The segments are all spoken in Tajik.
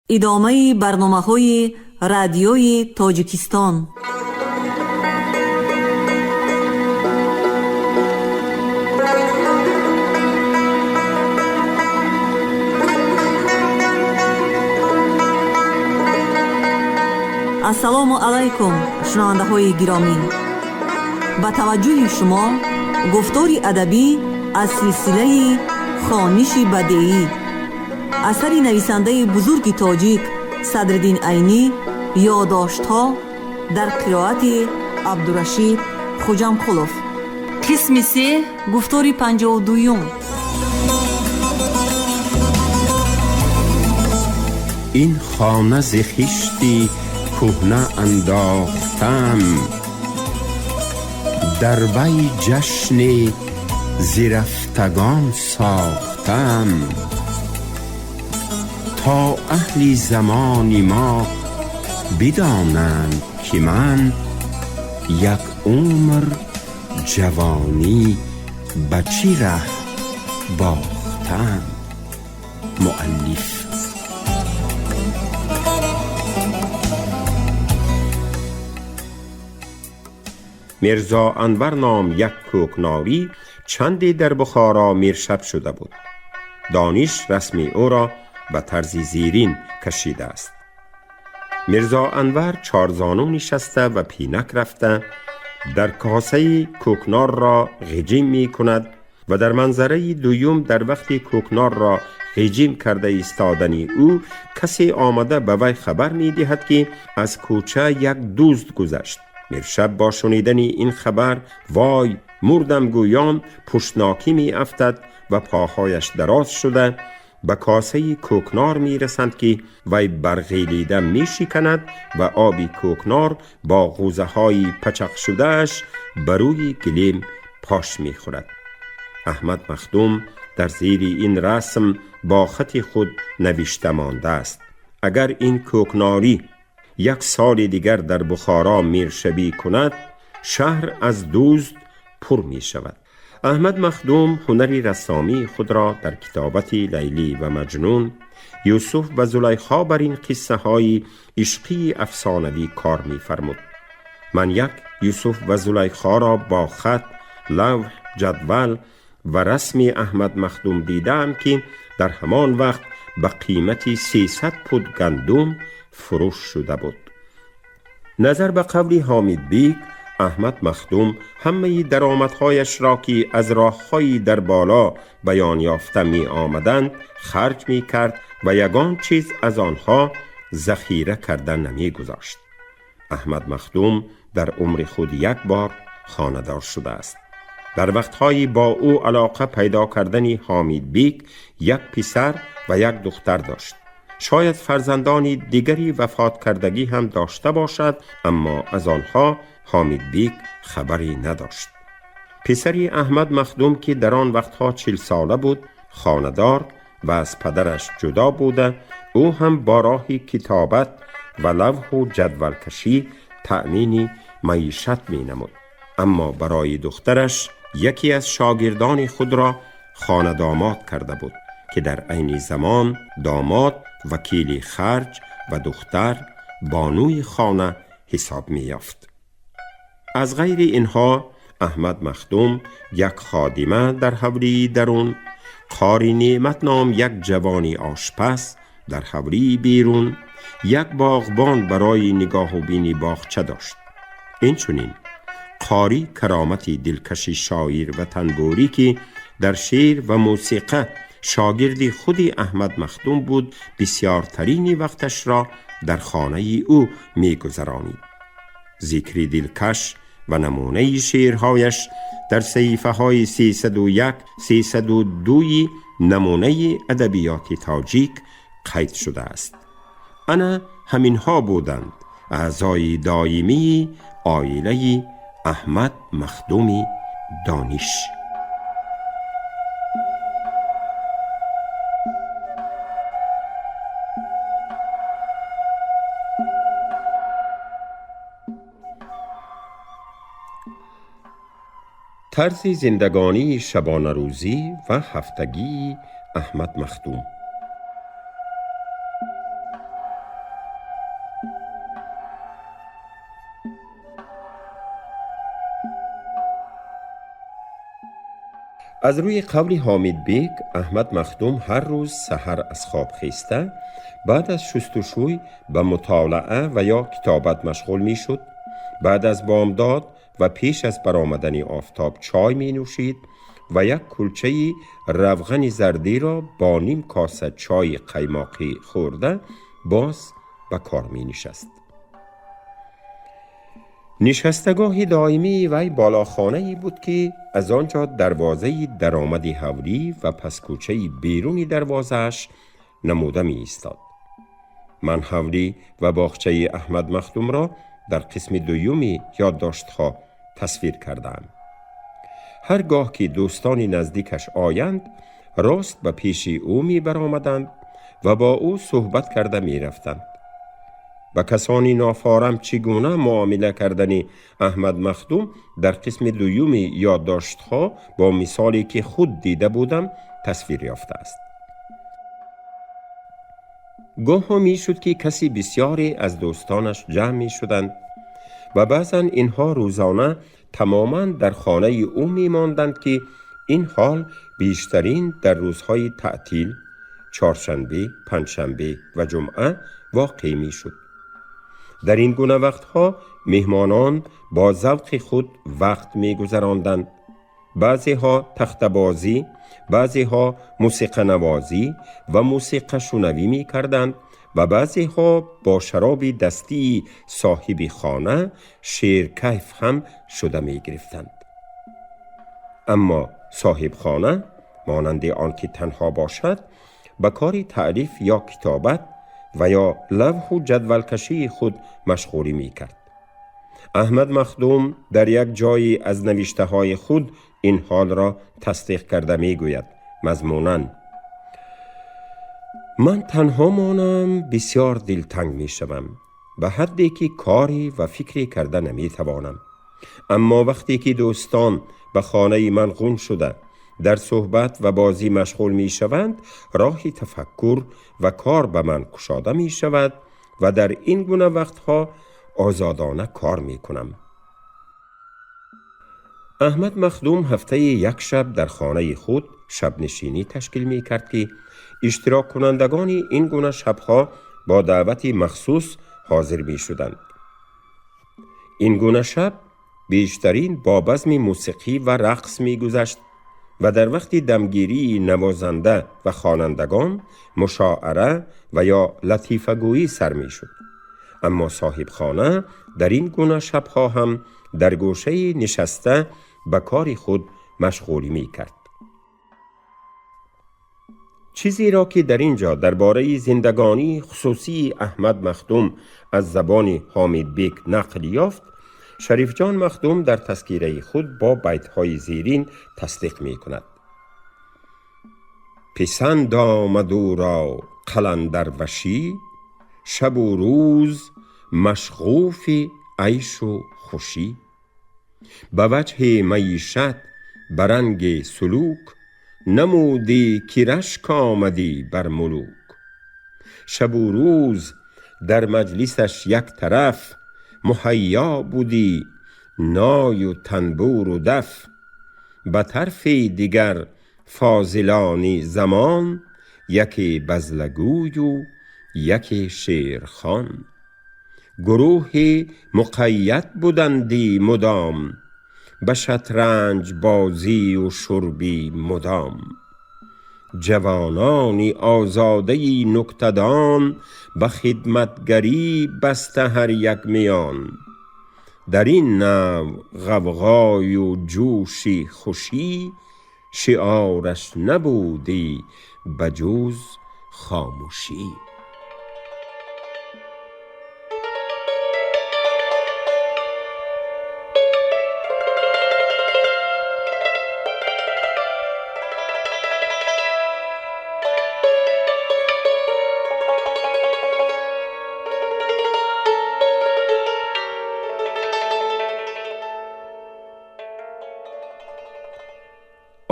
Идомаи барномаҳои Радиои Тоҷикистон. Ассалому алайкум, шунавандаҳои гиромӣ. Ба таваҷҷӯҳи шумо гуфтори адабӣ аз силсилаи Хониши бадеӣ, асари нависандаи бузурги тоҷик Садриддин Айнӣ, ёддоштҳо дар қироати Абдурашид Хуҷамқулов. Қисми се, гуфтори 52-юм. Ин хона зи хишти кӯҳна андохтам, дар вай ҷашни зирафтагон сохтам, то аҳли замони мо бидонанд, ки ман як умр ҷавонӣ ба чӣ раҳ бохтам. Муаллиф. Мирзо Анвар ном як кӯкнорӣ чанде дар Бухоро миршаб шуда буд. Дониш расми ӯро ба тарзи зерин кашидааст. Мирзо Анвар чорзону нишаста ва пинак рафта дар косаи кӯкнорро ғиҷим мекунад ва дар манзараи дуюм дар вақти кӯкнорро ғиҷим карда истодани ӯ касе омада ба вай хабар медиҳад, ки аз кӯча як дузд гузашт. Миршаб бо шунидани ин хабар вой мурдам гӯён пуштнокӣ меафтад ва поҳояш дароз шуда ба косаи кӯкнор мерасанд, ки вай барғелида мешиканад ва оби кӯкнор бо ғӯзаҳои пачақшудааш ба рӯи гилем пош мехӯрад. Аҳмад Махдум дар зери ин расм бо хати худ навишта мондааст: агар ин кӯкнорӣ як соли дигар дар Бухоро миршабӣ кунад, шаҳр аз дузд пур мешавад. Аҳмад Махдум ҳунари рассомии худро дар китобати Лайлӣ ва Маҷнун, Юсуф ва Зулайхо бар ин қиссаҳои ишқии афсонавӣ кор мефармуд. Ман як Юсуф ва Зулайхоро бо хат, лавҳ, ҷадвал ва расми Аҳмад Махдум дидаам, ки дар ҳамон вақт ба қимати 300 пуд гандум фурӯш шуда буд. Назар ба қавли Ҳомидбек, Аҳмад Махдум ҳамаи даромадҳояшро, ки аз роҳҳои дар боло баён ёфта меомаданд, харҷ мекард ва ягон чиз аз онҳо захира карда намегузошт. Аҳмад Махдум дар умри худ як бор хонадор шудааст. Дар вақтҳои бо ӯ алоқа пайдо кардани Ҳомидбек як писар ва як духтар дошт. Шояд фарзандони дигари вафот кардагӣ ҳам дошта бошад, аммо аз онҳо Ҳомидбек хабаре надошт. Писари Аҳмад Махдум, ки дар он вақтҳо 40сола буд, хонадор ва аз падараш ҷудо буда, ӯ ҳам бо роҳи китобат ва лавҳу ҷадвалкашӣ таъмини маишат менамуд. Аммо барои духтараш яке аз шогирдони худро хонадомод карда буд, ки дар айни замон домод вакили харҷ ва духтар бонуи хона ҳисоб меёфт. Аз ғайри инҳо Аҳмад Махдум як ходима дар ҳавлии дарун, Қори Неъмат ном як ҷавони ошпаз дар ҳавлии берун, як боғбон барои нигоҳубини боғча дошт. Инчунин Қори Каромати дилкаши шоир ва танбурӣ, ки дар шеър ва мусиқа шогирди худи Аҳмад Махдум буд, бисёртарини вақташро дар хонаи ӯ мегузаронид. Зикри дилкаш ва намунаи шеърҳояш дар саҳифаҳои 301, 302 намунаи адабиёти тоҷик қайд шудааст. Ана ҳаминҳо буданд аъзои доимии оилаи Аҳмад Махдуми Дониш. Тарзи зиндагонии шабонарӯзӣ ва ҳафтагии Аҳмад Махдум. Аз рӯи қавли Ҳомидбек, Аҳмад Махдум ҳар рӯз саҳар аз хоб хеста, баъд аз шустушӯй ба мутолаа ва ё китобат машғул мешуд, баъд аз бомдод ва пеш аз баромадани офтоб чой менӯшид ва як кулчаи равғани зардиро бо ним коса чойи қаймоқӣ хӯрда боз ба кор менишаст. Нишастагоҳи доимии вай балохонае буд, ки аз он ҷо дарвозаи даромади ҳавлӣ ва паскӯчаи беруни дарвозааш намуда меистод. Ман ҳавлӣ ва боғчаи Аҳмад Махдумро дар қисми дуюми ёддоштҳо тасвир кардаам. Ҳар гоҳ ки дӯстони наздикаш оянд, рост ба пеши ӯ мебаромаданд ва бо ӯ суҳбат карда мерафтанд. Ба касони нофорам чӣ гуна муомила кардани Аҳмад Махдум дар қисми дуюми ёддоштҳо бо мисоле ки худ дида будам тасвир ёфтааст. Гоҳо мешуд, ки каси бисёре аз дӯстонаш ҷамъ мешуданд ва баъзан инҳо рӯзона тамоман дар хонаи ӯ мемонданд, ки ин ҳол бештарин дар рӯзҳои таътил, чоршанбе, панҷшанбе ва ҷумъа воқеъ мешуд. Дар ин гуна вақтҳо меҳмонон бо завқи худ вақт мегузаронданд. Баъзеҳо тахтабозӣ, баъзеҳо мусиқанавозӣ ва мусиқашунавӣ мекарданд ва баъзеҳо бо шароби дастии соҳиби хона шеркайф ҳам шуда мегирифтанд. Аммо соҳибхона, монанди он ки танҳо бошад, ба кори таълиф ё китобат ва ё лавҳу ҷадвалкашии худ машғулӣ мекард. Аҳмад Махдум дар як ҷойи аз навиштаҳои худ ин ҳолро тасдиқ карда мегӯяд, мазмунан: ман танҳо монам, бисёр дилтанг мешавам, ба ҳадде ки корӣ ва фикре карда наметавонам. Аммо вақте ки дӯстон ба хонаи ман ғун шуда дар суҳбат ва бозӣ машғул мешаванд, роҳи тафаккур ва кор ба ман кушода мешавад ва дар ин гуна вақтҳо озодона кор мекунам. Аҳмад Махдум ҳафтаи як шаб дар хонаи худ шабнишинӣ ташкил мекард, ки иштироккунандагони ин гуна шабҳо бо даъвати махсус ҳозир мешуданд. Ин гуна шаб бештарин бо базми мусиқӣ ва рақс мегузашт ва дар вақти дамгирии навозанда ва хонандагон мушоара ва ё латифагӯӣ сар мешуд. Аммо соҳибхона дар ин гуна шабҳо ҳам дар гӯшаи нишаста ба кори худ машғулӣ мекард. Чизеро ки дар ин ҷо дар бораи зиндагонии хусусии Аҳмад Махдум аз забони Ҳомидбек нақл ёфт, Шарифҷон Махдум дар тазкираи худ бо байтҳои зерин тасдиқ мекунад. Писанд омад ӯро қаландарвашӣ, шабу рӯз машғуфи айшу хушӣ. Ба ваҷҳи маишат ба ранги сулук, намудӣ ки рашк омадӣ бар мулук. Шабу рӯз дар маҷлисаш як тараф, муҳайё будӣ ною танбуру даф. Ба тарфи дигар фозилони замон, яке базлагӯю яке шерхон. Гурӯҳи муқайяд буданди мудом, ба шатранҷ бозию шурби мудом. Ҷавонони озодаи нуктадон, ба хидматгарӣ баста ҳар як миён. Дар ин навъ ғавғою ҷӯши хушӣ, шиораш набудӣ ба ҷуз хомӯшӣ.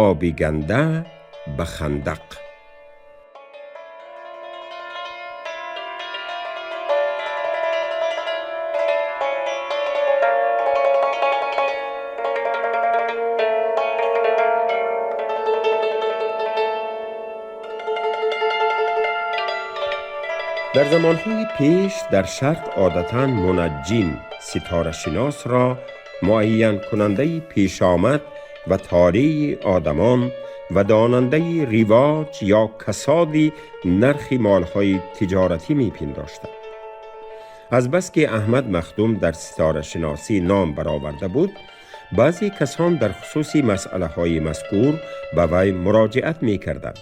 Оби ганда ба хандақ. Дар замонҳои пеш дар Шарқ одатан мунаҷҷим, ситорашиносро муайянкунандаи пешомад ва толеи одамон ва донандаи ривоҷ ё касоди нархи молҳои тиҷоратӣ мепиндоштанд. Аз бас ки Аҳмад Махдум дар ситорашиносӣ ном бароварда буд, баъзе касон дар хусуси масъалаҳои мазкур ба вай муроҷиат мекарданд.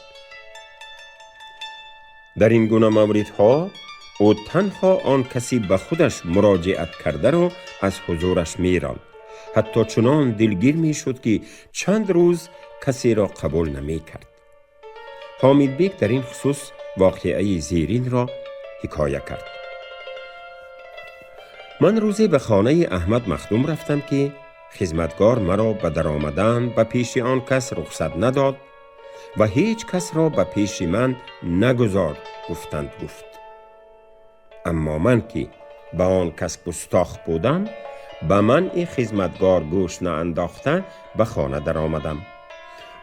Дар ин гуна мавридҳо ӯ танҳо он каси ба худаш муроҷиат кардаро аз ҳузураш меронд. Ҳатто чунон дилгир мешуд, ки чанд рӯз касеро қабул намекард. Ҳомидбек дар ин хусус воқеаи зеринро ҳикоя кард. Ман рӯзе ба хонаи Аҳмад Махдум рафтам, ки хизматгор маро ба даромадан ба пеши он кас рухсат надод ва ҳеҷ касро ба пеши ман нагузорд, гуфтанд гуфт. Аммо ман ки ба он кас густох будам, ба манъи хизматгор гӯш наандохта ба хона даромадам.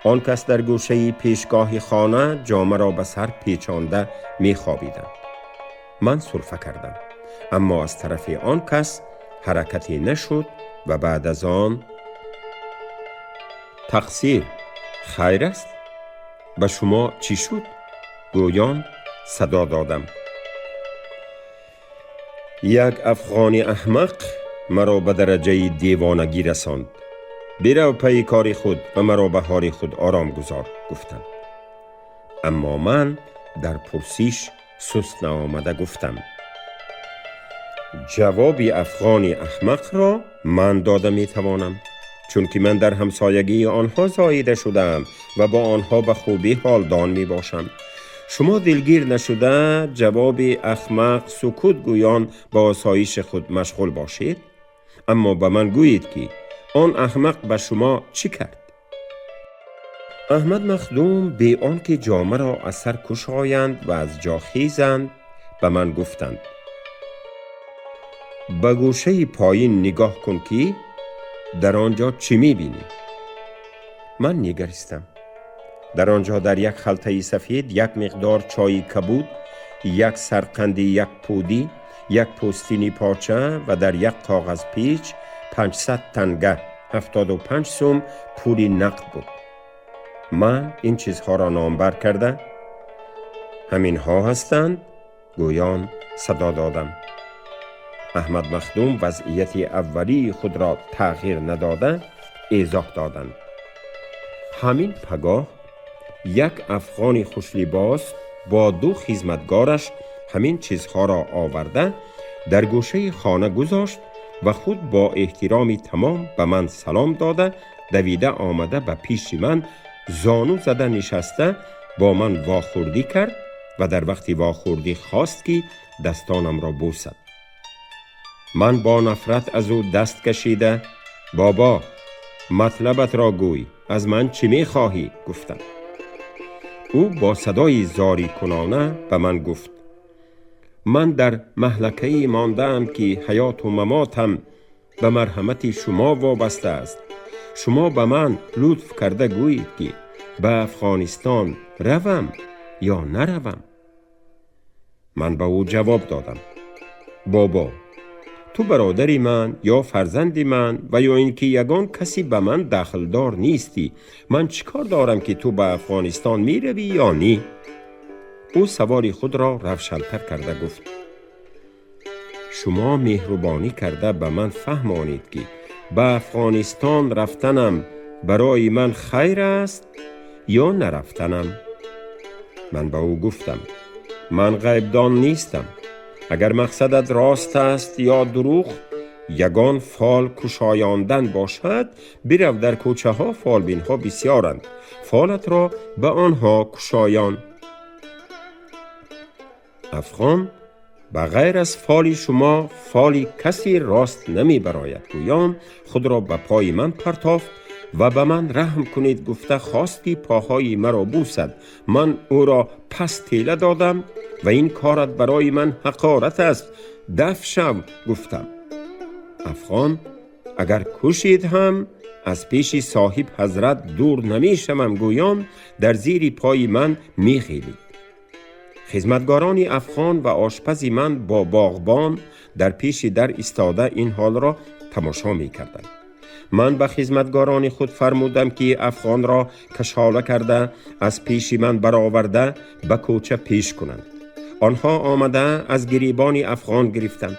Он кас дар гӯшаи пешгоҳи хона ҷомаро ба сар печонда мехобиданд. Ман сурфа кардам, аммо аз тарафи он кас ҳаракате нашуд ва баъд аз он: «Тақсир, хайр аст? Ба шумо чӣ шуд?» гӯён садо додам. «Як афғони аҳмақ маро ба дараҷаи девонагӣ расонд. Бирав пайи кори худ ва маро ба ҳоли худ ором гузор», гуфтанд. Аммо ман дар пурсиш суст наомада гуфтам: «Ҷавоби афғони аҳмақро ман дода метавонам, чунки ман дар ҳамсоягии онҳо зоида шудаам ва бо онҳо ба хубӣ ҳолдон мебошам. Шумо дилгир нашуда, ҷавоби ахмақ сукут гӯён ба осоиши худ машғул бошед, аммо ба ман гӯед, ки он аҳмақ ба шумо чӣ кард?» Аҳмад Махдум бе он ки ҷомаро аз сар кушоянд ва аз ҷо хезанд, ба ман гуфтанд: «Ба гӯшаи поин нигоҳ кун, ки дар он ҷо чӣ мебинӣ?» Ман нигаристам. Дар он ҷо дар як халтаи сафед як миқдор чойи кабуд, як сарқанди як пудӣ, як пӯстини поча ва дар як коғазпеч 500 танга, 75 сум пули нақд буд. Ман ин чизҳоро номбар карда, «Ҳаминҳо ҳастанд», гӯён садо додам. Аҳмад Махдум вазъияти аввалии худро тағйир надода эзоҳ доданд: «Ҳамин пагоҳ як афғони хушлибос бо ду хизматгораш ҳамин чизҳоро оварда дар гӯшаи хона гузошт ва худ бо эҳтироми тамом ба ман салом дода, давида омада, ба пеши ман зону зада нишаста, бо ман вохӯрдӣ кард ва дар вақти вохӯрдӣ хост, ки дастонамро бӯсад. Ман бо нафрат аз ӯ даст кашида: «Бобо, матлабатро гӯй, аз ман чӣ мехоҳӣ?» гуфтам. Ӯ бо садои зорикунона ба ман гуфт: «Ман дар маҳлакае мондаам, ки ҳаёту мамотам ба марҳамати шумо вобаста аст. Шумо ба ман лутф карда гӯед, ки ба Афғонистон равам ё наравам?» Ман ба ӯ ҷавоб додам: «Бобо, ту бародари ман ё фарзанди ман ва ё ин ки ягон касе ба ман дахлдор нестӣ. Ман чӣ кор дорам, ки ту ба Афғонистон меравӣ ё не?» Ӯ саволи худро равшантар карда гуфт: «Шумо меҳрубонӣ карда ба ман фаҳмонед, ки ба Афғонистон рафтанам барои ман хайр аст ё нарафтанам?» Ман ба ӯ гуфтам: «Ман ғайбдон нестам. Агар мақсадат рост аст ё дурӯғ, ягон фол кушояндан бошад, бирав, дар кӯчаҳо фолбинҳо бисьёранд, фолатро ба онҳо кушоён. Афғон ба ғайр аз фоли шумо фоли касе рост намебарояд», гӯён худро ба пои ман партофт ва ба ман раҳм кунед гуфта хост, ки поҳои маро бӯсад. Ман ӯро пас тела додам ва «Ин корат барои ман ҳақорат аст, даф шав», гуфтам. Афғон «Агар кушед ҳам, аз пеши соҳиб ҳазрат дур намешавам», гӯён дар зери пои ман мехелид. Хизматгорони афғон ва ошпази ман бо боғбон дар пеши дар истода ин ҳолро тамошо мекарданд. Ман ба хизматгорони худ фармудам, ки афғонро кашола карда аз пеши ман бароварда ба кӯча пеш кунанд. Онҳо омада аз гирибони афғон гирифтанд.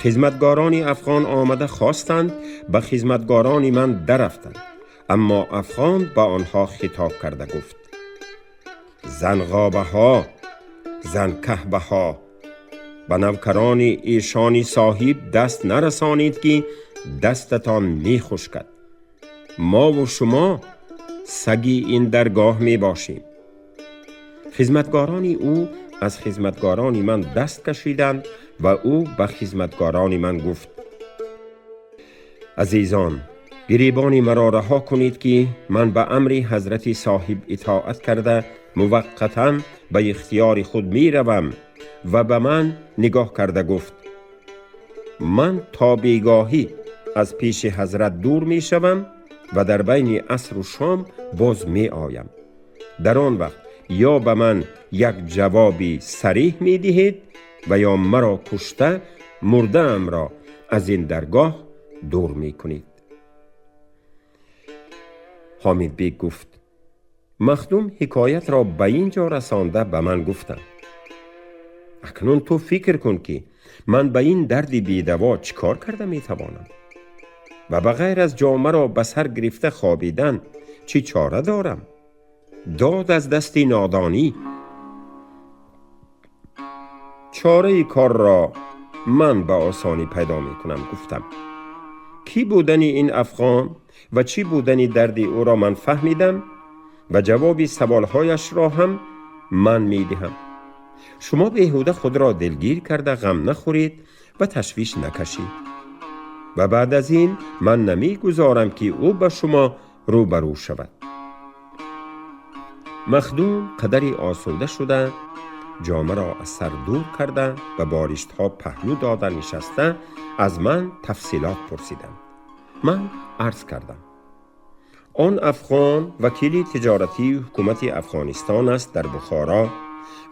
Хизматгорони афғон омада хостанд ба хизматгорони ман даррафтанд, аммо афғон ба онҳо хитоб карда гуфт: занғобаҳо, занкаҳбаҳо, ба навкарони эшони соҳиб даст нарасонед, ки дастатон мехушкад. Мову шумо саги ин даргоҳ мебошем. Хизматгорони ӯ аз хизматгорони ман даст кашиданд ва ӯ ба хизматгорони ман гуфт: азизон, гиребони маро раҳо кунед, ки ман ба амри ҳазрати соҳиб итоат карда муваққатан ба ихтиёри худ меравам. Ва ба ман нигоҳ карда гуфт: ман то бегоҳӣ аз пеши ҳазрат дур мешавам ва дар байни асру шом боз меоям. Дар он вақт ё ба ман як ҷавоби сариҳ медиҳед ва ё маро кушта мурдаамро аз ин даргоҳ дур мекунед. Ҳомидбек гуфт: махдум ҳикоятро ба ин ҷо расонда ба ман гуфтанд: акнун ту фикр кун, ки ман ба ин дарди бедаво чӣ кор карда метавонам ва ба ғайр аз ҷомаро ба сар гирифта хобидан чӣ чора дорам? Дод аз дасти нодонӣ! Чораи корро ман ба осонӣ пайдо мекунам, гуфтам. Кӣ будани ин афғон ва чӣ будани дарди ӯро ман фаҳмидам ва ҷавоби саволҳояшро ҳам ман медиҳам. Шумо беҳуда худро дилгир карда ғам нахӯред ва ташвиш накашед. Ва баъд аз ин ман намегузорам, ки ӯ ба шумо рӯбарӯ шавад. Махдум қадаре осуда шуда ҷомаро аз сар дур карда ба болиштҳо паҳлӯ дода нишаста аз ман тафсилот пурсиданд. Ман арз кардам: он афғон вакили тиҷоратии ҳукумати Афғонистон аст дар Бухоро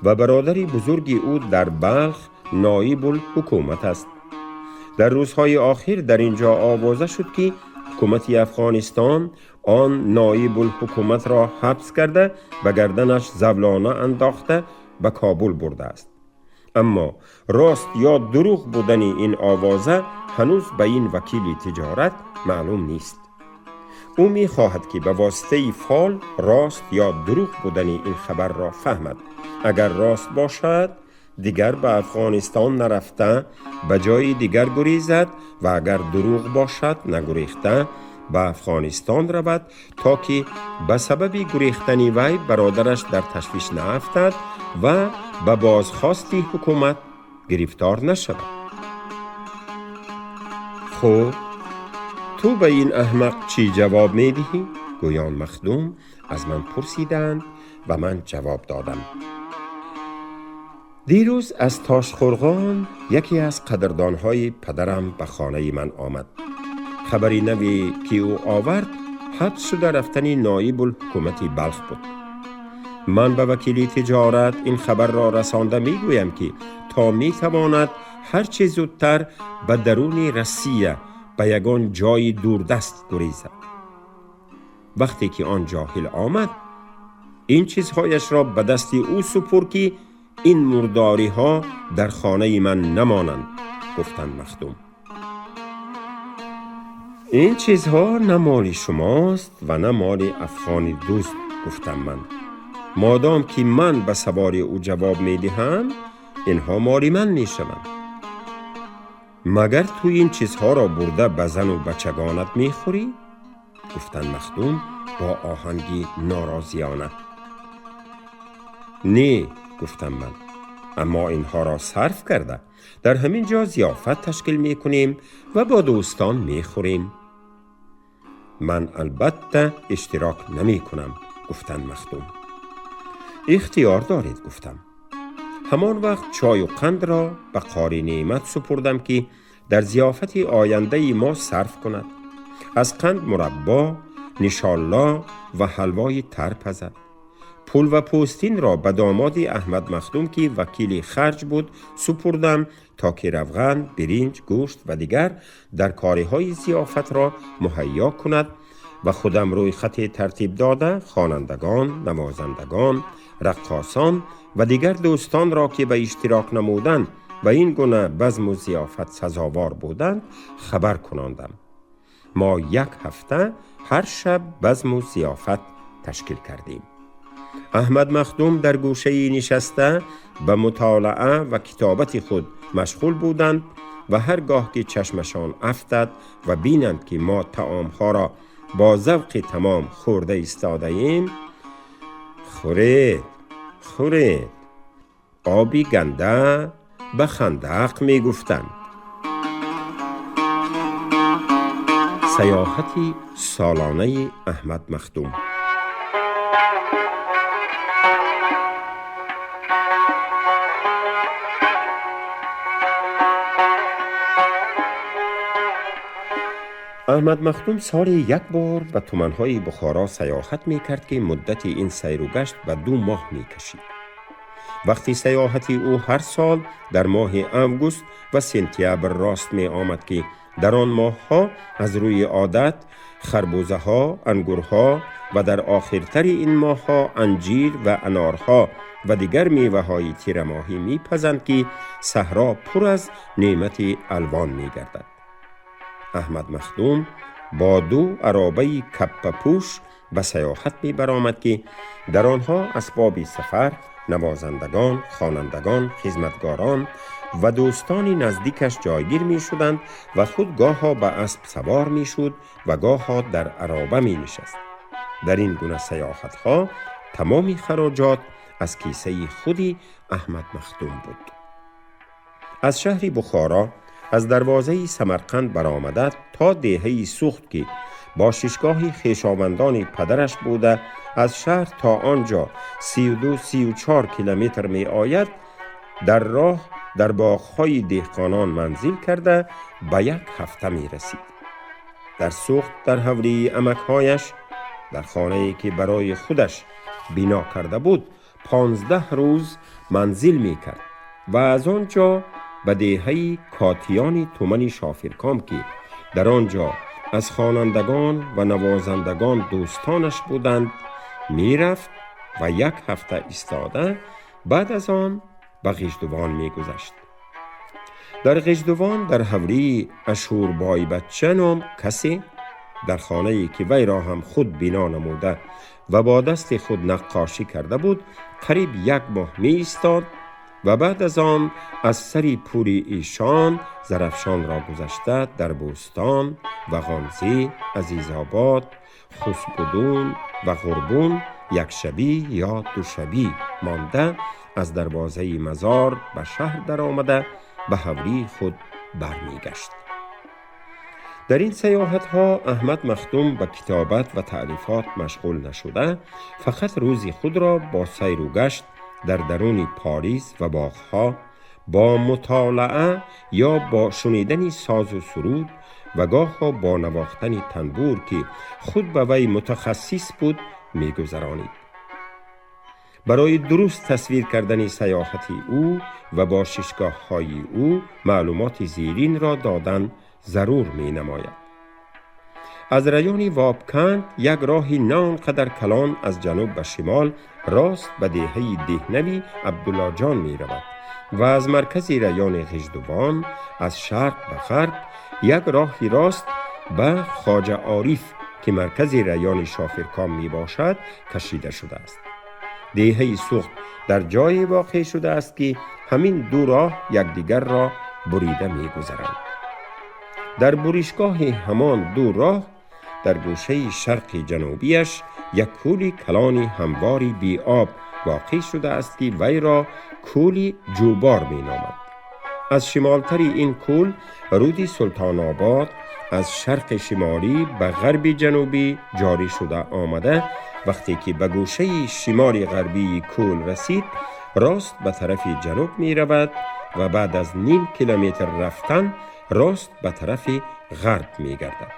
ва бародари бузурги ӯ дар Балх ноибулҳукумат аст. Дар рӯзҳои охир дар ин ҷо овоза шуд, ки ҳукумати Афғонистон он ноибулҳукуматро ҳабс карда ба гарданаш завлона андохта ба Кобул бурдааст. Аммо рост ё дурӯғ будани ин овоза ҳанӯз ба ин вакили тиҷорат маълум нест. Ӯ мехоҳад, ки ба воситаи фол рост ё дурӯғ будани ин хабарро фаҳмад. Агар рост бошад, дигар ба Афғонистон нарафта ба ҷои дигар гурезад ва агар дурӯғ бошад, нагурехта ба Афғонистон равад, то ки ба сабаби гурехтани вай бародараш дар ташвиш наафтад ва ба бозхости ҳукумат гирифтор нашавад. Хуб, ту ба ин аҳмақ чӣ ҷавоб медиҳӣ? Гӯён махдум аз ман пурсиданд ва ман ҷавоб додам: дирӯз аз Тошқурғон яке аз қадрдонҳои падарам ба хонаи ман омад. Хабари наве, ки ӯ овард, ҳабс шуда рафтани ноибулҳукумати Балх буд. Ман ба вакили тиҷорат ин хабарро расонда мегӯям, ки то метавонад ҳар чӣ зудтар ба даруни Россия ба ягон ҷои дурдаст гурезад. Вақте ки он ҷоҳил омад, ин чизҳояшро ба дасти ӯ супур, ки ин мурдориҳо дар хонаи ман намонанд. Гуфтанд махдум: ин чизҳо на моли шумост ва на моли афғони дӯст. Гуфтам ман: модом ки ман ба саволи ӯ ҷавоб медиҳам, инҳо моли ман мешаванд. Магар ту ин чизҳоро бурда ба зану бачагонат мехӯрӣ? Гуфтанд махдум бо оҳанги норозиёна. Не, гуфтам ман, аммо инҳоро сарф карда дар ҳамин ҷо зиёфат ташкил мекунем ва бо дӯстон мехӯрем. Ман албатта иштирок намекунам. Гуфтанд махдум: ихтиёр доред. Гуфтам. Ҳамон вақт чою қандро ба Қори Неъмат супурдам, ки дар зиёфати ояндаи мо сарф кунад, аз қанд мураббо, нишолло ва ҳалвои тар пазад. Пул ва пӯстин ро ба домоди Аҳмад Махдум, ки вакили харҷ буд, супурдам, то ки равған, биринҷ, гӯшт ва дигар даркориҳои зиёфатро муҳайё кунад ва худам рӯи хате тартиб дода хонандагон, навозандагон, раққосон ва дигар дӯстонро, ки ба иштирок намудан ба ин гуна базму зиёфат сазовор буданд, хабар кунондам. Мо як ҳафта ҳар шаб базму зиёфат ташкил кардем. Аҳмад Махдум дар гӯшаи нишаста ба мутолаа ва китобати худ машғул буданд ва ҳар гоҳ ки чашмашон афтад ва бинанд, ки мо таомҳоро бо завқи тамом хӯрда истодаем, хӯред, хӯред, оби ганда ба хандақ мегуфтанд. Саёҳати солонаи Аҳмад Махдум. Аҳмад Махдум соли як бор ба туманҳои Бухоро саёҳат мекард, ки муддати ин сайру гашт ба 2 моҳ мекашид. Вақти саёҳати ӯ ҳар сол дар моҳи август ва сентябр рост меомад, ки дар он моҳҳо аз рӯи одат харбузаҳо, ангурҳо ва дар охиртари ин моҳҳо анҷир ва анорҳо ва дигар меваҳои тирамоҳӣ мепазанд, ки саҳро пур аз неъмати алвон мегардад. Аҳмад Махдум бо 2 аробаи каппапӯш ба саёҳат мебаромад, ки дар онҳо асбоби сафар, навозандагон, хонандагон, хизматгорон ва дӯстони наздикаш ҷойгир мешуданд ва худ гоҳо ба асп савор мешуд ва гоҳо дар ароба менишаст. Дар ин гуна саёҳатҳо тамоми хароҷот аз кисаи худи Аҳмад Махдум буд. Аз шаҳри Бухоро аз дарвозаи Самарқанд баромада то деҳаи Сухт, ки бо шишгоҳи хешовандони падараш буда, аз шаҳр то он ҷо 32-34 километр меояд, дар роҳ дар боғҳои деҳқонон манзил карда ба як ҳафта мерасид. Дар Сухт, дар ҳавлии амакҳояш, дар хонае ки барои худаш бино карда буд, 15 рӯз манзил мекард ва аз он ҷо ба деҳаи Котиёни тумани Шофирком, ки дар он ҷо аз хонандагон ва навозандагон дӯстонаш буданд, мерафт ва як ҳафта истода баъд аз он ба Ғиждувон мегузашт. Дар Ғиждувон дар ҳавлии Ашурбойбачча ном касе дар хонае ки вайро ҳам худ бино намуда ва бо дасти худ наққошӣ карда буд, қариб як моҳ меистод ва баъд аз он аз сари пули эшон Зарафшонро гузашта дар Бӯстон ва Ғонзӣ, Азизобод, Хусбудун ва Ғурбун якшабӣ ё душабӣ монда аз дарвозаи мазор ба шаҳр даромада ба ҳавлии худ бармегашт. Дар ин саёҳатҳо Аҳмад Махдум ба китобат ва таълифот машғул нашуда, фақат рӯзи худро бо сайру гашт дар даруни Порис ва боғҳо, бо мутолаа ё бо шунидани созу суруд ва гоҳо бо навохтани танбур, ки худ ба вай мутахассис буд, мегузаронид. Барои дуруст тасвир кардани саёҳати ӯ ва бошишгоҳҳои ӯ маълумоти зеринро додан зарур менамояд. Аз райони Вобканд як роҳи на он қадар калон аз ҷануб ба шимол рост ба деҳаи Деҳнави Абдуллоҷон меравад ва аз маркази райони Ғиждувон аз шарқ ба ғарб як роҳи рост ба Хоҷа Ориф, ки маркази райони Шофирком мебошад, кашида шудааст. Деҳаи Сухт дар ҷое воқеъ шудааст, ки ҳамин ду роҳ якдигарро бурида мегузаранд. Дар буришгоҳи ҳамон ду роҳ дар гӯшаи шарқи ҷанубияш як кӯли калони ҳамвори биоб воқеъ шудааст, ки вайро кӯли Ҷӯбор меноманд. Аз шимолтари ин кӯл руди Султонобод аз шарқи шимолӣ ба ғарби ҷанубӣ ҷорӣ шуда омада, вақте ки ба гӯшаи шимоли ғарбии кӯл расид, рост ба тарафи ҷануб меравад ва баъд аз ним километр рафтан рост ба тарафи ғарб мегардад.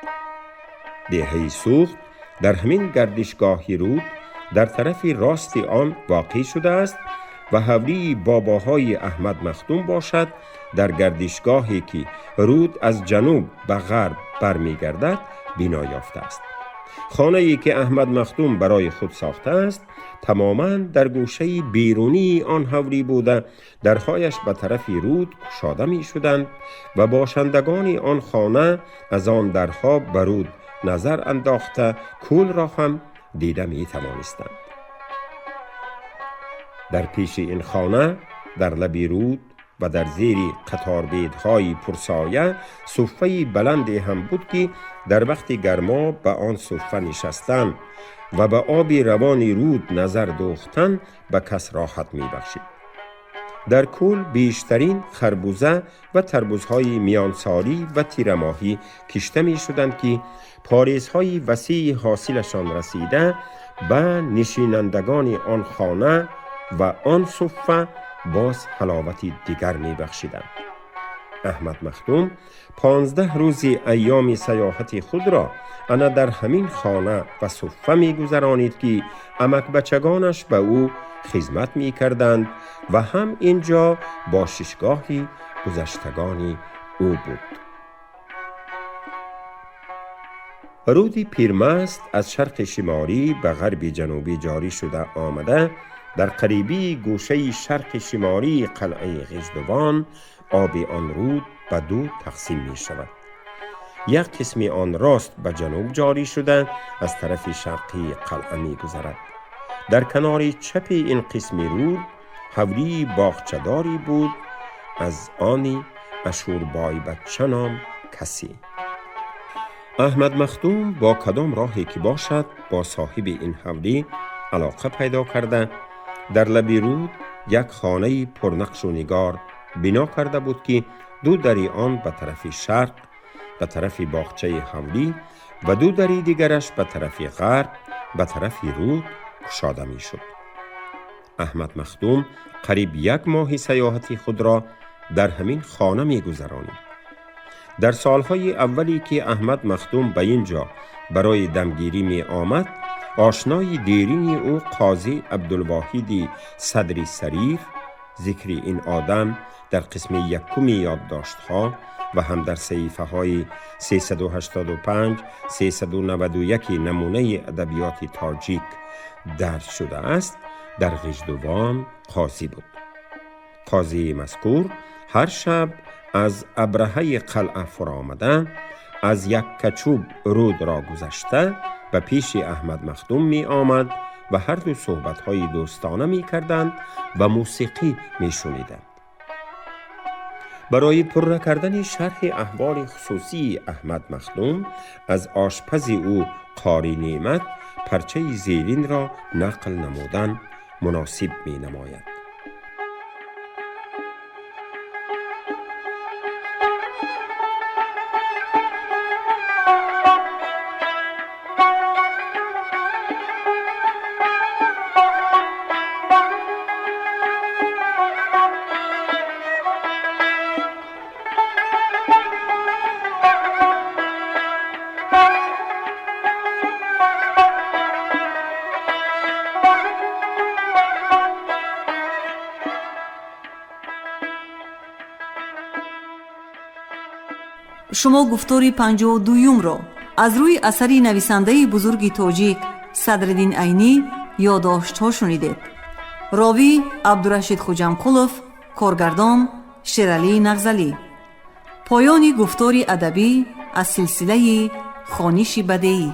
Деҳаи Сухт дар ҳамин гардишгоҳи руд дар тарафи рости он воқеъ шудааст ва ҳавлии бобоҳои Аҳмад Махдум бошад дар гардишгоҳе ки руд аз ҷануб ба ғарб бармегардад бино ёфтааст. Хонае ки Аҳмад Махдум барои худ сохтааст тамоман дар гӯшаи берунии он ҳавлӣ буда, дарҳояш ба тарафи руд кушода мешуданд ва бошандагони он хона аз он дарҳо ба руд назар андохта кӯлро ҳам дида метавонистанд. Дар пеши ин хона дар лаби руд ва дар зери қаторбедҳои пурсоя суффаи баланде ҳам буд ки дар вақти гармо ба он суффа нишастан ва ба оби равони руд назар дӯхтан ба кас роҳат мебахшид. Дар кӯл бештарин харбуза ва тарбузҳои миёнсолӣ ва тирамоҳӣ кишта мешуданд ки порезҳои васеи ҳосилашон расида ба нишинандагони он хона ва он суффа боз ҳаловати дигар мебахшиданд. Аҳмад Махдум 15 рӯзи айёми саёҳати худро ана дар ҳамин хона ва суффа мегузаронид ки амакбачагонаш ба ӯ хизмат мекарданд ва ҳам ин ҷо бошишгоҳи гузаштагони ӯ буд. Руди Пирмаст аз шарқи шимолӣ ба ғарби ҷанубӣ ҷорӣ шуда омада дар қарибии гӯшаи шарқи шимолии қалъаи Ғиждувон оби он руд ба ду тақсим мешавад. Як қисми он рост ба ҷануб ҷорӣ шуда аз тарафи шарқии қалъа мегузарад. Дар канори чапи ин қисми руд ҳавлии боғчадорӣ буд аз они Ашурбойбача ном касе. Аҳмад Махдум бо кадом роҳе ки бошад бо соҳиби ин ҳавлӣ алоқа пайдо карда дар лаби руд як хонаи пурнақшу нигор бино карда буд ки ду дари он ба тарафи шарқ, ба тарафи боғчаи ҳавлӣ ва ду дари дигараш ба тарафи ғарб, ба тарафи руд кушода мешуд. Аҳмад Махдум қариб як моҳи саёҳати худро дар ҳамин хона мегузаронид. Дар солҳои аввале ки Аҳмад Махдум ба ин ҷо барои дамгирӣ меомад, ошнои дерини ӯ қозӣ Абдулвоҳиди Садри Сариф, зикри ин одам дар қисми якуми ёддоштҳо ва ҳам дар саҳифаҳои 385 391 намунаи адабиёти тоҷик дарҷ шудааст, дар Ғиждувон қозӣ буд. Қозии мазкур ҳар шаб аз абраҳаи қалъа фуромада, аз як качуб рудро гузашта ба пеши Аҳмад Махдум меомад ва ҳар ду суҳбатҳои дӯстона мекарданд ва мусиқӣ мешуниданд. Барои пурра кардани шарҳи аҳволи хусусии Аҳмад Махдум аз ошпази ӯ Қори Неъмат парчаи зеринро нақл намудан муносиб менамояд. Шумо гуфтори 52-юмро аз рӯи асари нависандаи бузурги тоҷик Садриддин Айнӣ ёддоштҳо шунидед. Ровӣ Абдурашид Хуҷамқулов, коргардон Шералӣ Нағзалӣ. Поёни гуфтори адабӣ аз силсилаи хониши бадеӣ.